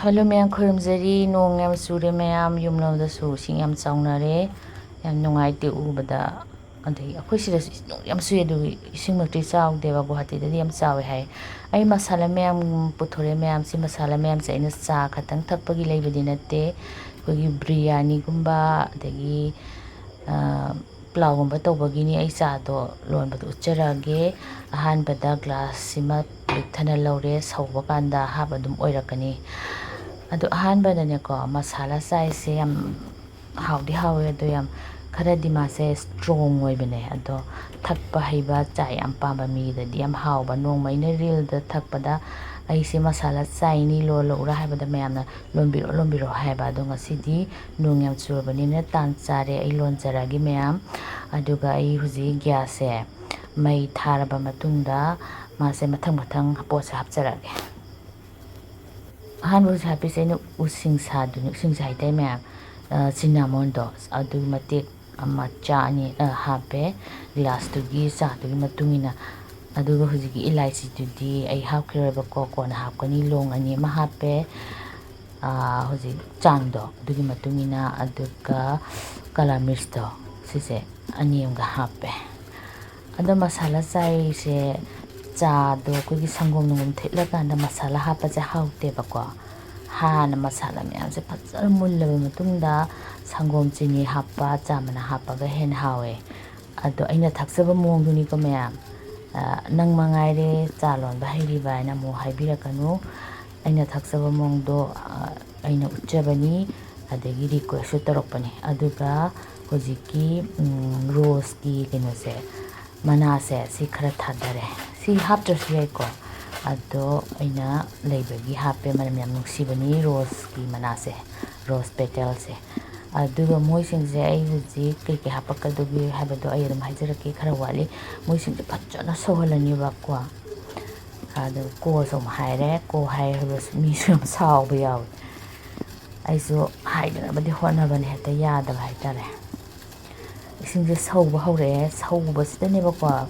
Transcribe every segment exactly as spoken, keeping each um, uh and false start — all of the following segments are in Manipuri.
ꯍꯜꯂꯣ ꯃꯌꯥꯝ, ꯈꯨꯔꯨꯝꯖꯔꯤ꯫ ꯅꯣꯡ ꯌꯥꯝ ꯆꯨꯔꯦ ꯃꯌꯥꯝ, ꯌꯨꯝꯂꯣꯝꯗꯁꯨ ꯏꯁꯤꯡ ꯌꯥꯝ ꯆꯥꯎꯅꯔꯦ꯫ ꯌꯥꯝ ꯅꯨꯡꯉꯥꯏꯇꯦ ꯎꯕꯗ꯫ ꯑꯗꯩ ꯑꯩꯈꯣꯏ ꯁꯤꯗꯁꯨ ꯅꯣꯡ ꯌꯥꯝ ꯆꯨꯏ, ꯑꯗꯨꯒꯤ ꯏꯁꯤꯡꯃꯛꯇꯤ ꯆꯥꯎꯗꯦꯕ, ꯒꯨꯍꯥꯇꯤꯗꯗꯤ ꯌꯥꯝ ꯆꯥꯎꯋꯦ ꯍꯥꯏ꯫ ꯑꯩ ꯃꯁꯥꯂꯥ ꯃꯌꯥꯝ ꯄꯨꯊꯣꯔꯛꯑꯦ ꯃꯌꯥꯝꯁꯤ꯫ ꯃꯁꯥꯂꯥ ꯃꯌꯥꯝꯁꯦ ꯑꯩꯅ ꯆꯥ ꯈꯛꯇꯪ ꯊꯛꯄꯒꯤ ꯂꯩꯕꯗꯤ ꯅꯠꯇꯦ꯫ ꯑꯩꯈꯣꯏꯒꯤ ꯕ꯭ꯔꯤꯌꯥꯅꯤꯒꯨꯝꯕ, ꯑꯗꯒꯤ, ꯑ, ꯄ꯭ꯂꯥꯎꯒꯨꯝꯕ ꯇꯧꯕꯒꯤꯅꯤ꯫ ꯑꯩ ꯆꯥꯗꯣ ꯂꯣꯟꯕꯗꯣ ꯎꯠꯆꯔꯛꯑꯒꯦ꯫ ꯑꯍꯥꯟꯕꯗ ꯒ꯭ꯂꯥꯁꯁꯤꯃ ꯄꯤꯛ ꯊꯟꯅ ꯂꯧꯔꯦ, ꯁꯧꯕ ꯀꯥꯟꯗ ꯍꯥꯞ ꯑꯗꯨꯝ ꯑꯣꯏꯔꯛꯀꯅꯤ꯫ ꯑꯗꯣ ꯑꯍꯥꯟꯕꯗꯅꯦꯀꯣ, ꯃꯁꯥꯂꯥ ꯆꯥꯏꯁꯦ ꯌꯥꯝ ꯍꯥꯎꯗꯤ ꯍꯥꯎꯋꯦ, ꯑꯗꯣ ꯌꯥꯝ ꯈꯔꯗꯤ ꯃꯥꯁꯦ ꯏꯁꯇ꯭ꯔꯣꯡ ꯑꯣꯏꯕꯅꯦ꯫ ꯑꯗꯣ ꯊꯛꯄ ꯍꯩꯕ, ꯆꯥ ꯌꯥꯝ ꯄꯥꯝꯕ ꯃꯤꯗꯗꯤ ꯌꯥꯝ ꯍꯥꯎꯕ꯫ ꯅꯣꯡꯃ ꯑꯩꯅ ꯔꯤꯜꯗ ꯊꯛꯄꯗ ꯑꯩꯁꯦ ꯃꯁꯥꯂꯥ ꯆꯥꯏꯅꯤ, ꯂꯣꯜꯂꯛꯎꯔꯥ ꯍꯥꯏꯕꯗ ꯃꯌꯥꯝꯅ "ꯂꯣꯟꯕꯤꯔꯣ, ꯂꯣꯟꯕꯤꯔꯣ" ꯍꯥꯏꯕ꯫ ꯑꯗꯣ ꯉꯁꯤꯗꯤ ꯅꯣꯡ ꯌꯥꯝ ꯆꯨꯔꯕꯅꯤꯅ ꯇꯥꯟ ꯆꯥꯔꯦ, ꯑꯩ ꯂꯣꯟꯖꯔꯛꯑꯒꯦ ꯃꯌꯥꯝ꯫ ꯑꯗꯨꯒ ꯑꯩ ꯍꯧꯖꯤꯛ ꯒ꯭ꯌꯥꯁꯁꯦ ꯃꯩ ꯊꯥꯔꯕ ꯃꯇꯨꯡꯗ ꯃꯥꯁꯦ ꯃꯊꯪ ꯃꯊꯪ ꯄꯣꯠꯁꯦ ꯍꯥꯞꯆꯔꯛꯑꯒꯦ꯫ ꯑꯍꯥꯟꯕ ꯍꯧꯖꯤꯛ ꯍꯥꯞꯄꯤꯁꯦ ꯑꯩꯅ ꯎꯁꯤꯡꯁꯥꯗꯨꯅꯤ, ꯎꯁꯤꯡꯁꯥ ꯍꯥꯏꯇꯥꯔꯦ ꯃꯌꯥꯝ, ꯑ, ꯁꯤꯅꯥꯃꯣꯟꯗꯣ, ꯑꯗꯨ ꯃꯇꯦꯛ ꯑꯃ, ꯆꯥ ꯑꯅꯤ, ꯑ, ꯍꯥꯞꯄꯦ, ꯒ꯭ꯂꯥꯁꯇꯨꯒꯤ ꯆꯥꯗꯨꯒꯤ ꯃꯇꯨꯡ ꯏꯟꯅ꯫ ꯑꯗꯨꯒ ꯍꯧꯖꯤꯛꯀꯤ ꯏꯂꯥꯏꯆꯤꯗꯨꯗꯤ ꯑꯩ ꯍꯥꯞꯈꯤꯔꯣꯏꯕꯀꯣ, ꯀꯣꯟꯅ ꯍꯥꯞꯀꯅꯤ꯫ ꯂꯣꯡ ꯑꯅꯤ ꯑꯃ ꯍꯥꯞꯄꯦ, ꯑ, ꯍꯧꯖꯤꯛ ꯆꯥꯡꯗꯣ ꯑꯗꯨꯒꯤ ꯃꯇꯨꯡ ꯏꯟꯅ꯫ ꯑꯗꯨꯒ ꯀꯂꯥ ꯃꯤꯔꯆꯇꯣ, ꯁꯤꯁꯦ ꯑꯅꯤ ꯑꯃꯒ ꯍꯥꯞꯄꯦ꯫ ꯑꯗꯣ ꯃꯁꯥꯂꯥ ꯆꯥꯏꯁꯦ, ꯆꯥꯗꯣ ꯑꯩꯈꯣꯏꯒꯤ ꯁꯪꯒꯣꯝ ꯅꯨꯡꯒꯣꯝ ꯊꯤꯠꯂꯀꯥꯟꯗ ꯃꯁꯥꯂꯥ ꯍꯥꯞꯄꯁꯦ ꯍꯥꯎꯇꯦꯕꯀꯣ꯫ ꯍꯥꯟꯅ ꯃꯁꯥꯂꯥ ꯃꯌꯥꯝꯁꯦ ꯐꯖꯅ ꯃꯨꯜꯂꯕ ꯃꯇꯨꯡꯗ ꯁꯪꯒꯣꯝ, ꯆꯤꯅꯤ ꯍꯥꯞꯄ, ꯆꯥ ꯃꯅꯥ ꯍꯥꯞꯄꯒ ꯍꯦꯟꯅ ꯍꯥꯎꯋꯦ꯫ ꯑꯗꯣ ꯑꯩꯅ ꯊꯛꯆꯕ ꯃꯑꯣꯡꯗꯨꯅꯤꯀꯣ ꯃꯌꯥꯝ꯫ ꯑ, "ꯅꯪ ꯃꯉꯥꯏꯔꯦ ꯆꯥ ꯂꯣꯟꯕ ꯍꯩꯔꯤꯕ" ꯍꯥꯏꯅ ꯑꯃꯨꯛ ꯍꯥꯏꯕꯤꯔꯛꯀꯅꯨ꯫ ꯑꯩꯅ ꯊꯛꯆꯕ ꯃꯑꯣꯡꯗꯣ, ꯑ, ꯑꯩꯅ ꯎꯠꯆꯕꯅꯤ, ꯑꯗꯒꯤ ꯔꯤꯀ꯭ꯋꯦꯁꯁꯨ ꯇꯧꯔꯛꯄꯅꯤ꯫ ꯑꯗꯨꯒ ꯍꯧꯖꯤꯛꯀꯤ, ꯎꯝ, ꯔꯣꯁꯀꯤ ꯀꯩꯅꯣꯁꯦ, ꯃꯅꯥꯁꯦ ꯁꯤ ꯈꯔ ꯊꯥꯗꯔꯦ꯫ ꯁꯤ ꯍꯥꯞꯇ꯭ꯔꯁꯨ ꯌꯥꯏꯀꯣ, ꯑꯗꯣ ꯑꯩꯅ ꯂꯩꯕꯒꯤ ꯍꯥꯞꯄꯦ, ꯃꯅꯝ ꯌꯥꯝ ꯅꯨꯡꯁꯤꯕꯅꯤ ꯔꯣꯁꯀꯤ ꯃꯅꯥꯁꯦ, ꯔꯣꯁ ꯄꯦꯇꯦꯜꯁꯦ꯫ ꯑꯗꯨꯒ ꯃꯣꯏꯁꯤꯡꯁꯦ ꯑꯩ ꯍꯧꯖꯤꯛ ꯀꯩꯀꯩ ꯍꯥꯞꯄꯛꯀꯗꯒꯦ ꯍꯥꯏꯕꯗꯣ ꯑꯩ ꯑꯗꯨꯝ ꯍꯥꯏꯖꯔꯛꯀꯦ, ꯈꯔ ꯋꯥꯠꯂꯤ꯫ ꯃꯣꯏꯁꯤꯡꯁꯦ ꯐꯖꯅ ꯁꯧꯍꯜꯂꯅꯤꯕꯀꯣ꯫ ꯑꯗꯨ ꯀꯣꯁꯨ ꯑꯃꯨꯛ ꯍꯥꯏꯔꯦ, ꯀꯣ ꯍꯥꯏꯔꯒꯁꯨ ꯃꯤꯁꯨ ꯌꯥꯝ ꯁꯥꯎꯕ ꯌꯥꯎꯋꯤ꯫ ꯑꯩꯁꯨ ꯍꯥꯏꯗꯅꯕꯗꯤ ꯍꯣꯠꯅꯕꯅꯦ, ꯍꯦꯛꯇ ꯌꯥꯗꯕ ꯍꯥꯏꯇꯥꯔꯦ꯫ ꯏꯁꯤꯡꯁꯦ ꯁꯧꯕ ꯍꯧꯔꯛꯑꯦ꯫ ꯁꯧꯕꯁꯤꯗꯅꯦꯕꯀꯣ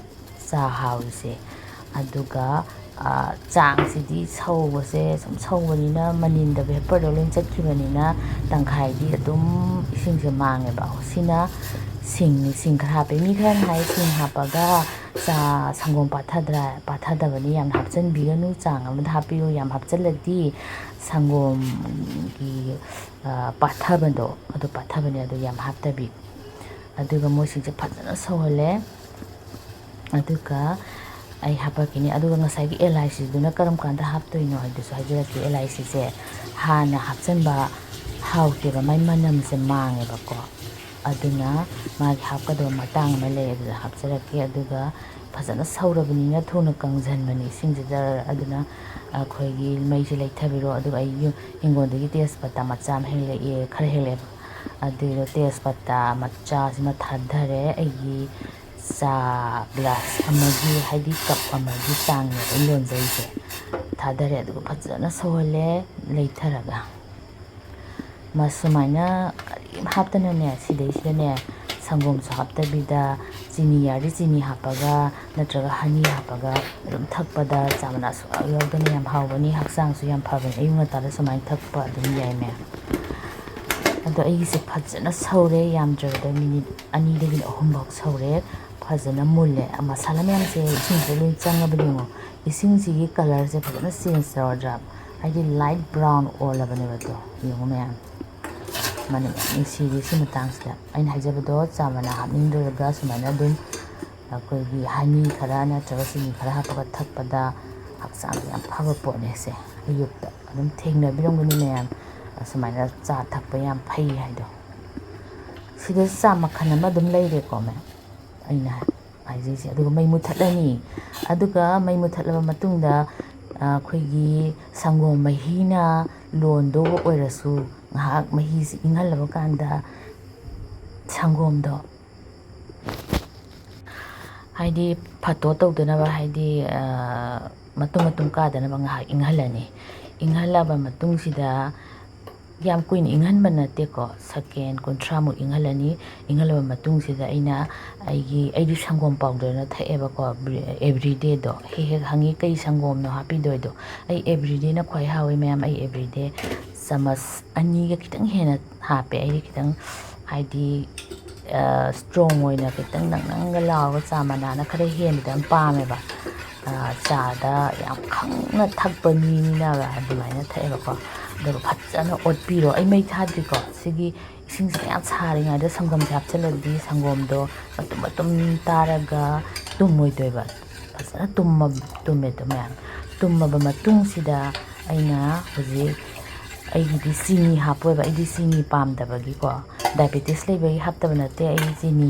ꯆꯥ ꯍꯥꯎꯔꯤꯁꯦ꯫ ꯑꯗꯨꯒ, ꯆꯥꯡꯁꯤꯗꯤ ꯁꯧꯕꯁꯦ ꯁꯨꯝ ꯁꯧꯕꯅꯤꯅ ꯃꯅꯤꯟꯗ ꯚꯦꯄꯔꯗꯣ ꯂꯣꯏ ꯆꯠꯈꯤꯕꯅꯤꯅ ꯇꯪꯈꯥꯏꯗꯤ ꯑꯗꯨꯝ ꯏꯁꯤꯡꯁꯦ ꯃꯥꯡꯉꯦꯕ꯫ ꯁꯤꯅ ꯁꯤꯡ, ꯁꯤꯡ ꯈꯔ ꯍꯥꯞꯄꯦ꯫ ꯃꯤ ꯈꯔꯅ ꯍꯥꯏ ꯁꯤꯡ ꯍꯥꯞꯄꯒ ꯆꯥ, ꯁꯪꯒꯣꯝ ꯄꯥꯊꯗ꯭ꯔꯥ? ꯄꯥꯊꯗꯕꯅꯤ, ꯌꯥꯝꯅ ꯍꯥꯞꯆꯤꯟꯕꯤꯒꯅꯨ, ꯆꯥꯡ ꯑꯃꯗ ꯍꯥꯞꯄꯤꯌꯨ꯫ ꯌꯥꯝ ꯍꯥꯞꯆꯤꯜꯂꯗꯤ ꯁꯪꯒꯣꯝꯒꯤ ꯄꯥꯊꯕꯗꯣ ꯑꯗꯨ ꯄꯥꯊꯕꯅꯦ꯫ ꯑꯗꯨ ꯌꯥꯝ ꯍꯥꯞꯇꯕꯤ꯫ ꯑꯗꯨꯒ ꯃꯣꯏꯁꯤꯡꯁꯦ ꯐꯖꯅ ꯁꯧꯍꯜꯂꯦ꯫ ꯑꯗꯨꯒ ꯑꯩ ꯍꯥꯄꯛꯈꯤꯅꯤ꯫ ꯑꯗꯨꯒ ꯉꯁꯥꯏꯒꯤ ꯑꯦꯂꯥꯏꯆꯤꯗꯨꯅ ꯀꯔꯝ ꯀꯥꯟꯗ ꯍꯥꯞꯇꯣꯏꯅꯣ ꯍꯥꯏꯗꯨꯁꯨ ꯍꯥꯏꯖꯔꯛꯀꯦ꯫ ꯑꯦꯂꯥꯏꯆꯤꯁꯦ ꯍꯥꯟꯅ ꯍꯥꯞꯆꯤꯟꯕ ꯍꯥꯎꯇꯦꯕ, ꯃꯥꯏ ꯃꯅꯝꯁꯦ ꯃꯥꯡꯉꯦꯕꯀꯣ꯫ ꯑꯗꯨꯅ ꯃꯥꯒꯤ ꯍꯥꯞꯀꯗꯕ ꯃꯇꯥꯡ ꯑꯃ ꯂꯩ, ꯑꯗꯨꯗ ꯍꯥꯞꯆꯔꯛꯀꯦ꯫ ꯑꯗꯨꯒ ꯐꯖꯅ ꯁꯧꯔꯕꯅꯤꯅ ꯊꯨꯅ ꯀꯪꯁꯤꯟꯕꯅꯤ ꯏꯁꯤꯡꯁꯦ ꯖꯔ꯫ ꯑꯗꯨꯅ ꯑꯩꯈꯣꯏꯒꯤ ꯃꯩꯁꯦ ꯂꯩꯊꯕꯤꯔꯣ꯫ ꯑꯗꯨꯒ ꯑꯩ ꯌꯨꯝ ꯍꯤꯡꯒꯣꯜꯗꯒꯤ ꯇꯦꯖꯄꯇꯥ ꯃꯆꯥ ꯑꯃ ꯍꯦꯛꯂꯛꯑꯦ, ꯈꯔ ꯍꯦꯛꯂꯛꯑꯦꯕ꯫ ꯑꯗꯨꯗꯣ ꯇꯦꯖꯄꯇꯥ ꯃꯆꯥꯁꯤꯃ ꯊꯥꯗꯔꯦ꯫ ꯑꯩꯒꯤ ꯆꯥ ꯒ꯭ꯂꯥꯁ ꯑꯃꯒꯤ, ꯍꯥꯏꯗꯤ ꯀꯞ ꯑꯃꯒꯤ ꯆꯥꯡꯅꯦꯕ ꯑꯩꯅ ꯂꯣꯟꯖꯩꯁꯦ꯫ ꯊꯥꯗꯔꯦ, ꯑꯗꯨꯒ ꯐꯖꯅ ꯁꯧꯍꯜꯂꯦ ꯂꯩꯊꯔꯒ꯫ ꯃꯁꯨꯃꯥꯏꯅ ꯀꯔꯤꯝ ꯍꯥꯞꯇꯅꯅꯦ, ꯁꯤꯗꯩꯁꯤꯗꯅꯦ ꯁꯪꯒꯣꯝꯁꯨ ꯍꯥꯞꯇꯕꯤꯗ ꯆꯤꯅꯤ ꯌꯥꯔꯗꯤ ꯆꯤꯅꯤ ꯍꯥꯞꯄꯒ ꯅꯠꯇ꯭ꯔꯒ ꯍꯅꯤ ꯍꯥꯞꯄꯒ ꯑꯗꯨꯝ ꯊꯛꯄꯗ ꯆꯥ ꯃꯅꯥ ꯁꯨꯡꯌꯥꯎ ꯌꯥꯎꯗꯅ ꯌꯥꯝ ꯍꯥꯎꯕꯅꯤ꯫ ꯍꯛꯆꯥꯡꯁꯨ ꯌꯥꯝ ꯐꯕꯅꯤ꯫ ꯑꯌꯨꯛ ꯉꯟꯇꯥꯗ ꯁꯨꯃꯥꯏꯅ ꯊꯛꯄ ꯑꯗꯨꯝ ꯌꯥꯏ ꯃꯌꯥꯝ꯫ ꯑꯗꯣ ꯑꯩꯒꯤꯁꯦ ꯐꯖꯅ ꯁꯧꯔꯦ, ꯌꯥꯝꯗ꯭ꯔꯕꯗ ꯃꯤꯅꯤꯠ ꯑꯅꯤꯗꯒꯤꯅ ꯑꯍꯨꯝꯐꯥꯎ ꯁꯧꯔꯦ꯫ ꯐꯖꯅ ꯃꯨꯜꯂꯦ꯫ ꯃꯁꯥꯂꯥ ꯃꯌꯥꯝꯁꯦ ꯏꯁꯤꯡꯁꯦ ꯂꯣꯏ ꯆꯪꯉꯕꯅꯤ ꯌꯦꯡꯉꯣ꯫ ꯏꯁꯤꯡꯁꯤꯒꯤ ꯀꯂꯔꯁꯦ ꯐꯖꯅ ꯆꯦꯟꯖ ꯇꯧꯔꯗ꯭ꯔꯥ? ꯍꯥꯏꯗꯤ ꯂꯥꯏꯠ ꯕ꯭ꯔꯥꯎꯟ ꯑꯣꯜꯂꯕꯅꯦꯕ꯫ ꯑꯗꯣ ꯌꯦꯡꯉꯣ ꯃꯌꯥꯝ, ꯃꯅꯝ ꯌꯥꯝ ꯅꯨꯡꯁꯤꯔꯤ꯫ ꯁꯤ ꯃꯇꯥꯡꯁꯤꯗ ꯑꯩꯅ ꯍꯥꯏꯖꯕꯗꯣ, ꯆꯥ ꯃꯅꯥ ꯍꯥꯞꯅꯤꯡꯗ꯭ꯔꯒ ꯁꯨꯃꯥꯏꯅ ꯑꯗꯨꯝ ꯑꯩꯈꯣꯏꯒꯤ ꯍꯅꯤ ꯈꯔ ꯅꯠꯇ꯭ꯔꯒ ꯆꯤꯅꯤ ꯈꯔ ꯍꯥꯞꯄꯒ ꯊꯛꯄꯗ ꯍꯛꯆꯥꯡꯗ ꯌꯥꯝ ꯐꯕ ꯄꯣꯠꯅꯦ꯫ ꯁꯦ ꯑꯌꯨꯛꯇ ꯑꯗꯨꯝ ꯊꯦꯡꯅꯕꯤꯔꯝꯒꯅꯤ ꯃꯌꯥꯝ, ꯑꯁꯨꯃꯥꯏꯅ ꯆꯥ ꯊꯛꯄ ꯌꯥꯝ ꯐꯩ ꯍꯥꯏꯗꯣ꯫ ꯁꯤꯗ ꯆꯥ ꯃꯈꯜ ꯑꯃ ꯑꯗꯨꯝ ꯂꯩꯔꯦꯀꯣ ꯃꯌꯥꯝ, ꯑꯩꯅ ꯍꯥꯏꯖꯩꯁꯦ꯫ ꯑꯗꯨꯒ ꯃꯩ ꯃꯨꯊꯠꯂꯅꯤ꯫ ꯑꯗꯨꯒ ꯃꯩ ꯃꯨꯊꯠꯂꯕ ꯃꯇꯨꯡꯗ, ꯑ, ꯑꯩꯈꯣꯏꯒꯤ ꯁꯪꯒꯣꯝ ꯃꯍꯤꯅ ꯂꯣꯟꯗꯧꯕ ꯑꯣꯏꯔꯁꯨ, ꯉꯥꯏꯍꯥꯛ ꯃꯍꯤꯁꯤ ꯏꯪꯍꯜꯂꯕ ꯀꯥꯟꯗ ꯁꯪꯒꯣꯝꯗꯣ, ꯍꯥꯏꯗꯤ ꯐꯠꯇꯣ ꯇꯧꯗꯅꯕ, ꯍꯥꯏꯗꯤ, ꯑ, ꯃꯇꯨꯝ ꯃꯇꯨꯝ ꯀꯥꯗꯅꯕ ꯉꯥꯏꯍꯥꯛ ꯏꯪꯍꯜꯂꯅꯤ꯫ ꯏꯪꯍꯜꯂꯕ ꯃꯇꯨꯡꯁꯤꯗ ꯌꯥꯝ ꯀꯨꯏꯅ ꯏꯪꯍꯟꯕ ꯅꯠꯇꯦꯀꯣ, ꯁꯦꯀꯦꯟ ꯀꯨꯟꯊ꯭ꯔꯥꯃꯨꯛ ꯏꯪꯍꯜꯂꯅꯤ꯫ ꯏꯪꯍꯜꯂꯕ ꯃꯇꯨꯡꯁꯤꯗ ꯑꯩꯅ ꯑꯩꯒꯤ, ꯑꯩꯗꯤ ꯁꯪꯒꯣꯝ ꯄꯥꯎꯗꯔꯅ ꯊꯛꯑꯦꯕꯀꯣ, ꯑꯦꯕ꯭ꯔꯤꯗꯦꯗꯣ꯫ ꯍꯦꯛ ꯍꯦꯛ ꯍꯪꯉꯤ, "ꯀꯩ ꯁꯪꯒꯣꯝꯅꯣ ꯍꯥꯞꯄꯤꯗꯣꯏꯗꯣ?" ꯑꯩ ꯑꯦꯕ꯭ꯔꯤꯗꯦꯅ ꯈ꯭ꯋꯥꯏ ꯍꯥꯎꯋꯤ ꯃꯌꯥꯝ꯫ ꯑꯩ ꯑꯦꯕ꯭ꯔꯤꯗꯦ ꯆꯥꯃꯁ ꯑꯅꯤꯒ ꯈꯤꯇꯪ ꯍꯦꯟꯅ ꯍꯥꯞꯄꯦ꯫ ꯑꯩꯗꯤ ꯈꯤꯇꯪ, ꯍꯥꯏꯗꯤ, ꯏꯁꯇ꯭ꯔꯣꯡ ꯑꯣꯏꯅ ꯈꯤꯇꯪ ꯅꯪ ꯅꯪꯒ ꯂꯥꯎꯔꯒ ꯆꯥ ꯃꯅꯥꯅ ꯈꯔ ꯍꯦꯟꯕꯗ ꯌꯥꯝ ꯄꯥꯝꯃꯦꯕ꯫ ꯆꯥꯗ ꯌꯥꯝ ꯈꯪꯅ ꯊꯛꯄ ꯃꯤꯅꯤꯅ ꯑꯗꯨꯃꯥꯏꯅ ꯊꯛꯑꯦꯕꯀꯣ꯫ ꯑꯗꯨꯒ ꯐꯖꯅ ꯑꯣꯠꯄꯤꯔꯣ꯫ ꯑꯩ ꯃꯩ ꯊꯥꯗ꯭ꯔꯤꯀꯣ꯫ ꯁꯤꯒꯤ ꯏꯁꯤꯡꯁꯤꯅ ꯌꯥꯝ ꯁꯥꯔꯤꯉꯩꯗ ꯁꯪꯒꯣꯝꯁꯦ ꯍꯥꯞꯆꯤꯜꯂꯗꯤ ꯁꯪꯒꯣꯝꯗꯣ ꯃꯇꯨꯝ ꯃꯇꯨꯝ ꯇꯥꯔꯒ ꯇꯨꯝꯃꯣꯏꯗꯣꯏꯕ꯫ ꯐꯖꯅ ꯇꯨꯝꯃ-, ꯇꯨꯝꯃꯦ, ꯇꯨꯝꯃꯦ꯫ ꯇꯨꯝꯃꯕ ꯃꯇꯨꯡꯁꯤꯗ ꯑꯩꯅ ꯍꯧꯖꯤꯛ, ꯑꯩꯒꯤꯗꯤ ꯆꯤꯅꯤ ꯍꯥꯞꯄꯣꯏꯕ꯫ ꯑꯩꯗꯤ ꯆꯤꯅꯤ ꯄꯥꯝꯗꯕꯒꯤꯀꯣ, ꯗꯥꯏꯕꯦꯇꯤꯁ ꯂꯩꯕꯒꯤ ꯍꯥꯞꯇꯕ ꯅꯠꯇꯦ꯫ ꯑꯩ ꯆꯤꯅꯤ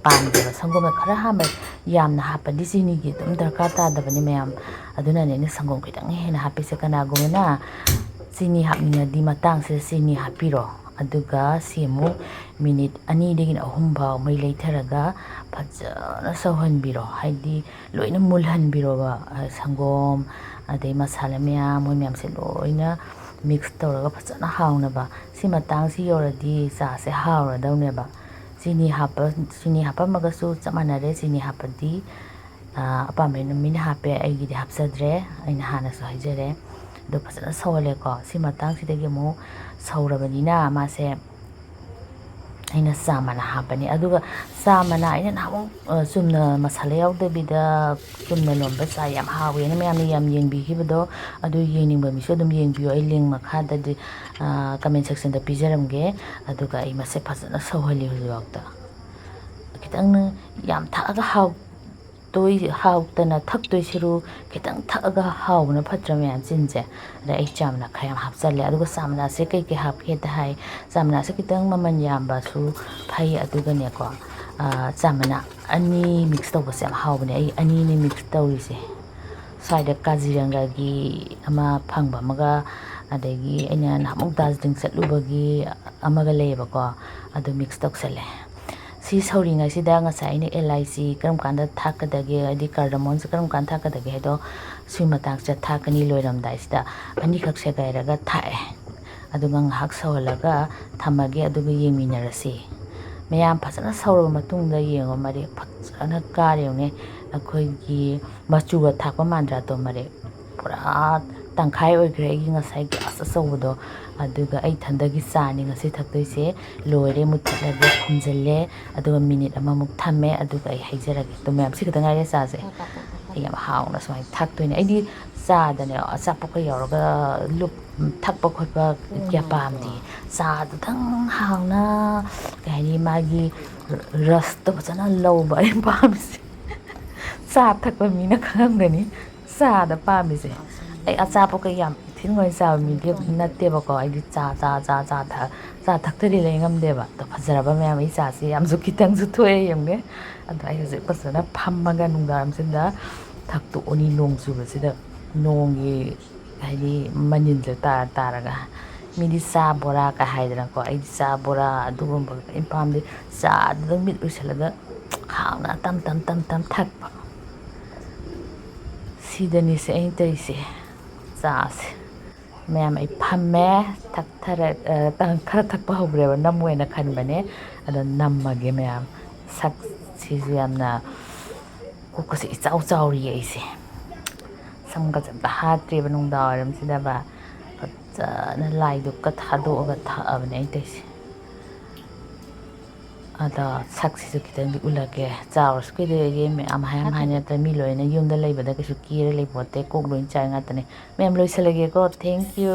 ꯄꯥꯝꯗꯦꯕ꯫ ꯁꯪꯒꯣꯝꯗ ꯈꯔ ꯍꯥꯞꯄ, ꯌꯥꯝꯅ ꯍꯥꯞꯄꯗꯤ ꯆꯤꯅꯤꯒꯤ ꯑꯗꯨꯝ ꯗꯔꯀꯥꯔ ꯇꯥꯗꯕꯅꯤ ꯃꯌꯥꯝ꯫ ꯑꯗꯨꯅꯅꯦ ꯑꯩꯅ ꯁꯪꯒꯣꯝ ꯈꯤꯇꯪ ꯍꯦꯟꯅ ꯍꯥꯞꯄꯤꯁꯦ꯫ ꯀꯅꯥꯒꯨꯝꯕꯅ ꯆꯤꯅꯤ ꯍꯥꯞꯅꯤꯡꯉꯗꯤ ꯃꯇꯥꯡꯁꯤꯗ ꯆꯤꯅꯤ ꯍꯥꯞꯄꯤꯔꯣ꯫ ꯑꯗꯨꯒ ꯁꯤ ꯑꯃꯨꯛ ꯃꯤꯅꯤꯠ ꯑꯅꯤꯗꯒꯤꯅ ꯑꯍꯨꯝ ꯐꯥꯎ ꯃꯩ ꯂꯩꯊꯔꯒ ꯐꯖꯅ ꯁꯧꯍꯟꯕꯤꯔꯣ꯫ ꯍꯥꯏꯗꯤ ꯂꯣꯏꯅ ꯃꯨꯜꯍꯟꯕꯤꯔꯣꯕ꯫ ꯁꯪꯒꯣꯝ, ꯑꯗꯩ ꯃꯁꯥꯂꯥ ꯃꯌꯥꯝ, ꯃꯣꯏ ꯃꯌꯥꯝꯁꯦ ꯂꯣꯏꯅ ꯃꯤꯛꯁ ꯇꯧꯔꯒ ꯐꯖꯅ ꯍꯥꯎꯅꯕ꯫ ꯁꯤ ꯃꯇꯥꯡꯁꯤ ꯌꯧꯔꯗꯤ ꯆꯥꯁꯦ ꯍꯥꯎꯔꯗꯧꯅꯦꯕ꯫ ꯆꯤꯅꯤ ꯍꯥꯞꯄ, ꯆꯤꯅꯤ ꯍꯥꯞꯄꯝꯃꯒꯁꯨ ꯆꯞ ꯃꯥꯟꯅꯔꯦ꯫ ꯆꯤꯅꯤ ꯍꯥꯞꯄꯗꯤ, ꯑ, ꯑꯄꯥꯝꯕ ꯃꯤꯅ ꯍꯥꯞꯄꯦ, ꯑꯩꯒꯤꯗꯤ ꯍꯥꯞꯆꯗ꯭ꯔꯦ꯫ ꯑꯩꯅ ꯍꯥꯟꯅꯁꯨ ꯍꯥꯏꯖꯔꯦ꯫ ꯑꯗꯨ ꯐꯖꯅ ꯁꯧꯍꯜꯂꯦꯀꯣ꯫ ꯁꯤ ꯃꯇꯥꯡꯁꯤꯗꯒꯤ ꯑꯃꯨꯛ ꯁꯧꯔꯕꯅꯤꯅ ꯃꯥꯁꯦ ꯑꯩꯅ ꯆꯥ ꯃꯅꯥ ꯍꯥꯞꯄꯅꯤ꯫ ꯑꯗꯨꯒ ꯆꯥ ꯃꯅꯥ ꯑꯩꯅ ꯅꯍꯥꯟꯃꯨꯛ, ꯑ, ꯆꯨꯝꯅ ꯃꯁꯥꯂꯥ ꯌꯥꯎꯗꯕꯤꯗ ꯆꯨꯝꯅ ꯂꯣꯟꯕ ꯆꯥ ꯌꯥꯝ ꯍꯥꯎꯋꯦꯅ ꯃꯌꯥꯝꯅ ꯌꯥꯝ ꯌꯦꯡꯕꯤꯈꯤꯕꯗꯣ, ꯑꯗꯨ ꯌꯦꯡꯅꯤꯡꯕ ꯃꯤꯁꯨ ꯑꯗꯨꯝ ꯌꯦꯡꯕꯤꯌꯨ꯫ ꯑꯩ ꯂꯤꯡ ꯃꯈꯥꯗꯗꯤ, ꯑ, ꯀꯃꯦꯟ ꯁꯦꯛꯁꯟꯗ ꯄꯤꯖꯔꯝꯒꯦ꯫ ꯑꯗꯨꯒ ꯑꯩ ꯃꯁꯦ ꯐꯖꯅ ꯁꯧꯍꯜꯂꯤ ꯍꯧꯖꯤꯛꯐꯥꯎꯗ꯫ ꯈꯤꯇꯪ ꯌꯥꯝ ꯊꯛꯑꯒ ꯍꯥꯎ-, ꯇꯣꯏ-, ꯍꯥꯎꯇꯅ ꯊꯛꯇꯣꯏ ꯁꯔꯨꯛ ꯈꯤꯇꯪ ꯊꯛꯑꯒ ꯍꯥꯎꯕꯅ ꯐꯠꯇ꯭ꯔꯥ ꯃꯌꯥꯝ ꯆꯤꯟꯁꯦ? ꯑꯗ ꯑꯩ ꯆꯥ ꯃꯅꯥ ꯈꯔ ꯌꯥꯝ ꯍꯥꯞꯆꯜꯂꯦ꯫ ꯑꯗꯨꯒ ꯆꯥ ꯃꯅꯥꯁꯦ ꯀꯩ ꯀꯩ ꯍꯥꯞꯀꯦꯗ ꯍꯥꯏ, ꯆꯥ ꯃꯅꯥꯁꯦ ꯈꯤꯇꯪ ꯃꯃꯜ ꯌꯥꯝꯕꯁꯨ ꯐꯩ꯫ ꯑꯗꯨꯒꯅꯦꯀꯣ, ꯑꯥ, ꯆꯥ ꯃꯅꯥ ꯑꯅꯤ ꯃꯤꯛꯁ ꯇꯧꯕꯁꯦ ꯌꯥꯝ ꯍꯥꯎꯕꯅꯦ꯫ ꯑꯩ ꯑꯅꯤꯅꯦ ꯃꯤꯛꯁ ꯇꯧꯔꯤꯁꯦ꯫ ꯁ꯭ꯋꯥꯏꯗ ꯀꯥꯖꯤꯔꯪꯒꯒꯤ ꯑꯃ ꯐꯪꯕ ꯑꯃꯒ, ꯑꯗꯒꯤ ꯑꯩꯅ ꯅꯍꯥꯟꯃꯨꯛ ꯗꯥꯔꯖꯤꯂꯤꯡ ꯆꯠꯂꯨꯕꯒꯤ ꯑꯃꯒ ꯂꯩꯌꯦꯕꯀꯣ, ꯑꯗꯨ ꯃꯤꯛꯁ ꯇꯧꯁꯜꯂꯦ꯫ ꯁꯤ ꯁꯧꯔꯤꯉꯩꯁꯤꯗ ꯉꯁꯥꯏ ꯑꯩꯅ ꯑꯦꯂꯥꯏꯆꯤ ꯀꯔꯝ ꯀꯥꯟꯗ ꯊꯥꯛꯀꯗꯒꯦ, ꯍꯥꯏꯗꯤ ꯀꯥꯔꯗꯥꯃꯣꯟꯁꯦ ꯀꯔꯝ ꯀꯥꯟꯗ ꯊꯥꯛꯀꯗꯒꯦ ꯍꯥꯏꯗꯣ, ꯁꯤ ꯃꯇꯥꯡꯁꯤꯗ ꯊꯥꯛꯀꯅꯤ꯫ ꯂꯣꯏꯔꯝꯗꯥꯏꯁꯤꯗ ꯑꯅꯤꯈꯛ ꯁꯦꯒꯥꯏꯔꯒ ꯊꯥꯛꯑꯦ꯫ ꯑꯗꯨꯒ ꯉꯥꯏꯍꯥꯛ ꯁꯧꯍꯜꯂꯒ ꯊꯝꯃꯒꯦ, ꯑꯗꯨꯒ ꯌꯦꯡꯃꯤꯟꯅꯔꯁꯤ꯫ ꯃꯌꯥꯝ ꯐꯖꯅ ꯁꯧꯔꯕ ꯃꯇꯨꯡꯗ ꯌꯦꯡꯉꯣ, ꯃꯔꯦꯛ ꯐꯖꯅ ꯀꯥꯔꯦ ꯌꯦꯡꯉꯨꯅꯦ꯫ ꯑꯩꯈꯣꯏꯒꯤ ꯃꯆꯨꯒ ꯊꯥꯛꯄ ꯃꯥꯟꯗ꯭ꯔꯥ ꯑꯗꯣ, ꯃꯔꯦꯛ ꯄꯨꯔꯥ ꯇꯪꯈꯥꯏ ꯑꯣꯏꯈ꯭ꯔꯦ ꯑꯩꯒꯤ ꯉꯁꯥꯏ ꯒ꯭ꯌꯥꯁ ꯑꯆꯧꯕꯗꯣ꯫ ꯑꯗꯨꯒ ꯑꯩ ꯏꯊꯟꯗꯒꯤ ꯆꯥꯅꯤ ꯉꯁꯤ ꯊꯛꯇꯣꯏꯁꯦ꯫ ꯂꯣꯏꯔꯦ, ꯃꯨꯠꯊꯠꯂꯒꯦ, ꯈꯨꯝꯖꯤꯜꯂꯦ꯫ ꯑꯗꯨꯒ ꯃꯤꯅꯤꯠ ꯑꯃꯃꯨꯛ ꯊꯝꯃꯦ, ꯑꯗꯨꯒ ꯑꯩ ꯍꯩꯖꯔꯒꯦ꯫ ꯑꯗꯨ ꯃꯌꯥꯝ ꯁꯤ ꯈꯛꯇ ꯉꯥꯏꯔꯦ ꯆꯥꯁꯦ꯫ ꯑꯩ ꯌꯥꯝ ꯍꯥꯎꯅ ꯁꯨꯃꯥꯏꯅ ꯊꯛꯇꯣꯏꯅꯦ꯫ ꯑꯩꯗꯤ ꯆꯥꯗꯅꯦ ꯑꯆꯥꯄꯣꯠꯀ ꯌꯧꯔꯒ ꯂꯨꯞ ꯊꯛꯄ ꯈꯣꯠꯄ ꯀꯌꯥ ꯄꯥꯝꯗꯦ꯫ ꯆꯥꯗꯨꯗꯪ ꯍꯥꯎꯅ, ꯀꯩ ꯍꯥꯏꯅꯤ, ꯃꯥꯒꯤ ꯔꯁꯇꯣ ꯐꯖꯅ ꯂꯧꯕ ꯑꯩ ꯄꯥꯝꯃꯤꯁꯦ꯫ ꯆꯥ ꯊꯛꯄ ꯃꯤꯅ ꯈꯪꯉꯝꯒꯅꯤ ꯆꯥꯗ ꯄꯥꯝꯃꯤꯁꯦ꯫ ꯑꯩ ꯑꯆꯥꯄꯣꯠꯀ ꯌꯥꯝ ꯊꯤꯅ ꯆꯥꯕ ꯃꯤꯗꯤ ꯅꯠꯇꯦꯕꯀꯣ꯫ ꯑꯩꯗꯤ ꯆꯥ, ꯆꯥ, ꯆꯥ, ꯆꯥ ꯊꯛ-, ꯆꯥ ꯊꯛꯇꯗꯤ ꯂꯩ ꯉꯝꯗꯦꯕ꯫ ꯑꯗꯣ ꯐꯖꯔꯕ ꯃꯌꯥꯝ, ꯑꯩ ꯆꯥꯁꯦ ꯌꯥꯝꯁꯨ ꯈꯤꯇꯪꯁꯨ ꯊꯣꯛꯑꯦ ꯌꯦꯡꯉꯨꯅꯦ꯫ ꯑꯗꯣ ꯑꯩ ꯍꯧꯖꯤꯛ ꯐꯖꯅ ꯐꯝꯃꯒ ꯅꯨꯡꯗꯥꯡꯋꯥꯏꯔꯝꯁꯤꯗ ꯊꯛꯇꯣꯛꯑꯅꯤ ꯅꯣꯡ ꯆꯨꯕꯁꯤꯗ꯫ ꯅꯣꯡꯒꯤ ꯍꯥꯏꯗꯤ ꯃꯅꯤꯜꯁꯦ ꯇꯥꯔ ꯇꯥꯔꯒ꯫ ꯃꯤꯗꯤ ꯆꯥ ꯕꯣꯔꯥꯒ ꯍꯥꯏꯗꯅꯀꯣ, ꯑꯩꯗꯤ ꯆꯥ ꯕꯣꯔꯥ ꯑꯗꯨꯒꯨꯝꯕ ꯀꯔꯤꯝ ꯄꯥꯝꯗꯦ꯫ ꯆꯥꯗꯨꯗ ꯃꯤꯠ ꯎꯏꯁꯜꯂꯒ ꯍꯥꯎꯅ ꯇꯝ ꯇꯝ ꯇꯝ ꯇꯝ ꯊꯛꯄ꯫ ꯁꯤꯗꯅꯤꯁꯦ ꯑꯩꯅ ꯇꯧꯔꯤꯁꯦ꯫ ꯆꯥꯁꯦ꯫ ꯃꯌꯥꯝ, ꯑꯩ ꯐꯝꯃꯦ꯫ ꯊꯛꯊꯔ-, ꯑ, ꯈꯔ ꯊꯛꯄ ꯍꯧꯈ꯭ꯔꯦꯕ, ꯅꯝꯃꯣꯏꯅ ꯈꯟꯕꯅꯦ꯫ ꯑꯗꯣ ꯅꯝꯃꯒꯦ ꯃꯌꯥꯝ꯫ ꯁꯛꯁꯤꯁꯨ ꯌꯥꯝꯅ, ꯀꯣꯛꯀꯁꯦ ꯏꯆꯥꯎ ꯆꯥꯎꯔꯤꯌꯦ ꯑꯩꯁꯦ꯫ ꯁꯝꯒꯁꯦ ꯑꯝꯇ ꯍꯥꯠꯇ꯭ꯔꯤꯕ ꯅꯨꯡꯗꯥꯡ ꯋꯥꯏꯔꯝꯁꯤꯗꯕ꯫ ꯐꯖꯅ ꯂꯥꯏꯗꯨꯛꯀ ꯊꯥꯗꯣꯛꯑꯒ ꯊꯛꯑꯕꯅꯦ ꯑꯩ ꯇꯧꯔꯤꯁꯦ꯫ ꯑꯗꯣ ꯁꯛꯁꯤꯁꯨ ꯈꯤꯇꯪꯗꯤ ꯎꯠꯂꯛꯀꯦ꯫ ꯆꯥꯎꯔꯁꯨ ꯀꯩꯗꯧꯋꯦꯒꯦ, ꯃꯌꯥꯝ ꯍꯥꯏ ꯍꯥꯏ ꯅꯠꯇ꯭ꯔ, ꯃꯤ ꯂꯣꯏꯅ ꯌꯨꯝꯗ ꯂꯩꯕꯗ ꯀꯩꯁꯨ ꯀꯦꯔ ꯂꯩꯄꯣꯠꯇꯦ, ꯀꯣꯛ ꯂꯣꯏ ꯆꯥꯏ ꯉꯥꯛꯇꯅꯦ꯫ ꯃꯌꯥꯝ, ꯂꯣꯏꯁꯤꯜꯂꯒꯦꯀꯣ꯫ Thank you꯫